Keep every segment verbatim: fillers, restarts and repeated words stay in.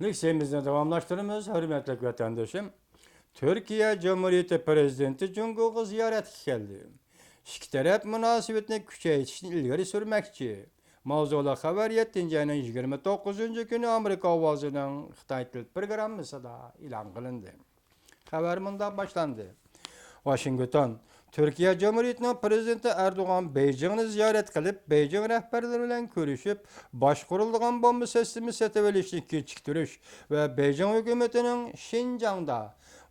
لېكسىيەمىزنى داۋاملاشتۇرىمىز، ھۆرمەتلىك ۋەتەندىشىم. تۈركىيە جۇمھۇرىيىتى پىرېزىدېنتى جۇڭگوغا زىيارەتكە كەلدى. ئىككى تەرەپ مۇناسىۋىتىنى كۈچەيتىشنى ئىلگىرى سۈرمەكچى. ماۋزۇلۇق خەۋەر يەتتىنچى ئاينىڭ يىگىرمە توققۇزىنچى كۈنى ئامېرىكا ئاۋازىنىڭ خىتاي تىل پروگراممىسىدا ئېلان قىلىندى. خەۋەر مۇنداق باشلاندى. ۋاشىنگتون، تۈركىيە جۇمھۇرىيىتىنىڭ پىرېزىدېنتى ئەردوغان بېيجىڭنى زىيارەت قىلىپ، بېيجىڭ رەھبەرلىرى بىلەن كۆرۈشۈپ، باشقۇرۇلىدىغان بومبا سىستېمىسى سېتىۋېلىشنى كېچىكتۈرۈش ۋە بېيجىڭ ھۆكۈمىتىنىڭ شىنجاڭدا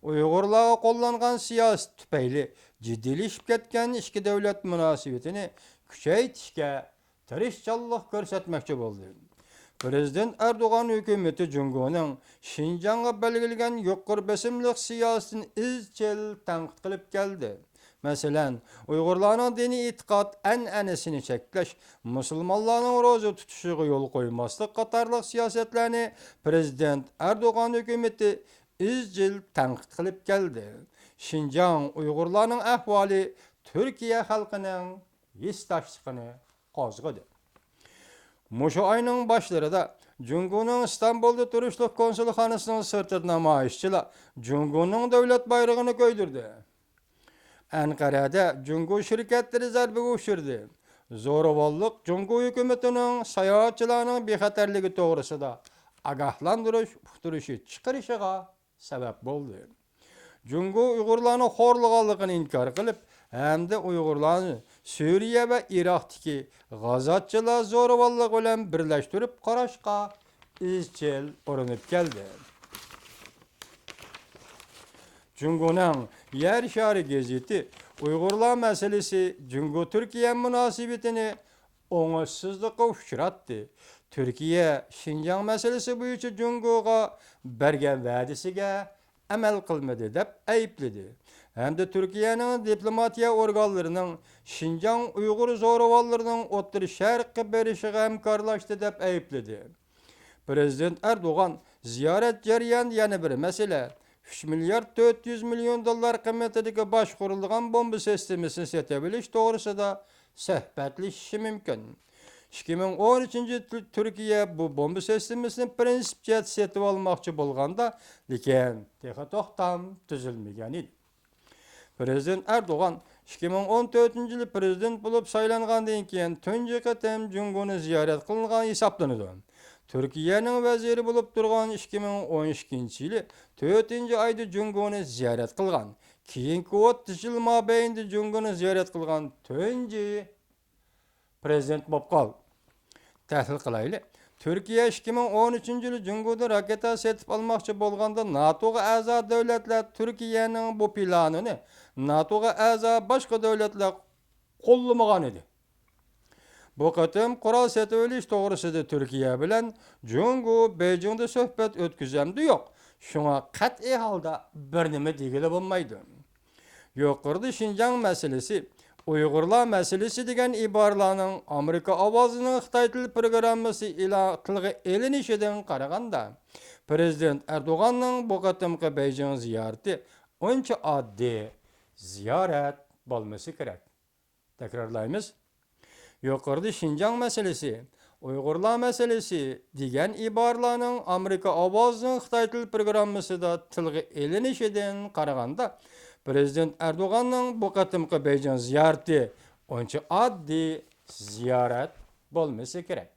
ئۇيغۇرلارغا قوللانغان سىياسىتى تۈپەيلى جىددىيلىشىپ كەتكەن ئىككى دۆلەت مۇناسىۋىتىنى كۈچەيتىشكە تىرىشچانلىق كۆرسەتمەكچى بولدى. پىرېزىدېنت ئەردوغان ھۆكۈمىتى جۇڭگونىڭ شىنجاڭغا بەلگىلىگەن يۇقىرى بېسىملىق سىياسىتىنى ئىزچىل تەنقىد قىلىپ كەلدى. مەسىلەن، ئۇيغۇرلارنىڭ دىنىي ئېتىقاد ئەنئەنىسىنى چەكلەش، مۇسۇلمانلارنىڭ روزا تۇتۇشىغا يول قويماسلىق قاتارلىق سىياسەتلەرنى پىرېزىدېنت ئەردوغان ھۆكۈمىتى ئىزچىل تەنقىد قىلىپ كەلدى. شىنجاڭ ئۇيغۇرلارنىڭ ئەھۋالى تۈركىيە خەلقىنىڭ ھېسداشلىقىنى قوزغىدى. مۇشۇ ئاينىڭ باشلىرىدا جۇڭگونىڭ ئىستانبۇلدا تۇرۇشلۇق كونسۇلخانىسىنىڭ سىرتىدا نامايىشچىلار جۇڭگونىڭ دۆلەت بايرىقىنى كۆيدۈردى. ئەنقەرەدە جۇڭگو شىركەتلىرى زەربىگە ئۇچرىدى. زورىۋاللىق جۇڭگو ھۆكۈمىتىنىڭ ساياھەتچىلەرنىڭ بىخەتەرلىكى توغرىسىدا ئاگاھلاندۇرۇش ئۇقتۇرۇشى چىقىرىشىغا سەۋەب بولدى. جۇڭگو ئۇيغۇرلارنى خورلىغانلىقىنى ئىنكار قىلىپ، ھەمدە ئۇيغۇرلارنى سۈرىيە ۋە ئىراقتىكى غازاتچىلار زورىۋاللىقى بىلەن بىرلەشتۈرۈپ قاراشقا ئىزچىل ئۇرۇنۇپ كەلدى. جۇڭگونىڭ يەر شارى گېزىتى ئۇيغۇرلار مەسىلىسى جۇڭگو تۈركىيە مۇناسىۋىتىنى ئوڭۇشسىزلىققا ئۇچراتتى. تۈركىيە شىنجاڭ مەسىلىسى بويىچە جۇڭگوغا بەرگەن ۋەدىسىگە ئەمەل قىلمىدى، دەپ ئەيىبلىدى ھەمدە تۈركىيەنىڭ دىپلوماتىيە ئورگانلىرىنىڭ شىنجاڭ ئۇيغۇر زورىۋاللىرىنىڭ ئوتتۇرا شەرققە بېرىشىغا ھەمكارلاشتى، دەپ ئەيىبلىدى. پىرېزىدېنت ئەردوغان زىيارەت جەريانىدا يەنە بىر مەسىلە، ئۈچ مىليارد تۆت يۈز مىليون دوللار قىممىتىدىكى باشقۇرۇلىدىغان بومبا سىستېمىسىنى سېتىۋېلىش توغرىسىدا سۆھبەتلىشىشى مۇمكىن. ئىككى مىڭ ئون ئۈچىنچى يىل تۈ-، تۈركىيە بۇ بومبا سىستېمىسىنى پىرىنسىپ جەھەتتە سېتىۋالماقچى بولغاندا، لېكىن تېخى توختام تۈزۈلمىگەن ئىدى. پىرېزىدېنت ئەردوغان ئىككى مىڭ ئون تۆتىنچى يىلى پىرېزىدېنت بولۇپ سايلانغاندىن كېيىن تۇنجى قېتىم جۇڭگونى زىيارەت قىلغان ھېسابلىنىدۇ. تۈركىيەنىڭ ۋەزىرى بولۇپ تۇرغان ئىككى مىڭ ئون ئىككىنچى يىلى تۆتىنچى ئايدا جۇڭگونى زىيارەت قىلغان، كېيىنكى ئوتتۇز يىل مابەينىدە جۇڭگونى زىيارەت قىلغان تۇنجى پىرېزىدېنت بولۇپ قالدى. تەھلىل قىلايلى. تۈركىيە ئىككى مىڭ ئون ئۈچىنچى يىلى جۇڭگودىن راكېتا سېتىپ ئالماقچى بولغاندا، ناتوغا ئەزا دۆلەتلەر تۈركىيەنىڭ بۇ پىلانىنى ناتوغا ئەزا باشقا دۆلەتلەر قوللىمىغان ئىدى. بۇ قېتىم قورال سېتىۋېلىش توغرىسىدا تۈركىيە بىلەن جۇڭگو بېيجىڭدا سۆھبەت ئۆتكۈزەمدۇ يوق. شۇڭا قەتئىي ھالدا بىر نېمە دېگىلى بولمايدۇ. يۇقىرىدا شىنجاڭ مەسىلىسى، ئۇيغۇرلار مەسىلىسى دېگەن ئىبارىلەرنىڭ ئامېرىكا ئاۋازىنىڭ خىتاي تىل پروگراممىسى ئېلا-، تىلغا ئېلىنىشىدىن قارىغاندا، پىرېزىدېنت ئەردوغاننىڭ بۇ قېتىمقى بېيجىڭ زىيارىتى ئۇنچە ئاددىي زىيارەت بولمىسا كېرەك. تەكرارلايمىز. يۇقىرىدا شىنجاڭ مەسىلىسى، ئۇيغۇرلار مەسىلىسى دېگەن ئىبارىلەرنىڭ ئامېرىكا ئاۋازىنىڭ خىتاي تىل پروگراممىسىدا تىلغا ئېلىنىشىدىن قارىغاندا، پىرېزىدېنت ئەردوغاننىڭ بۇ قېتىمقى بېيجىڭ زىيارىتى ئۇنچە ئاددىي زىيارەت بولمىسا كېرەك.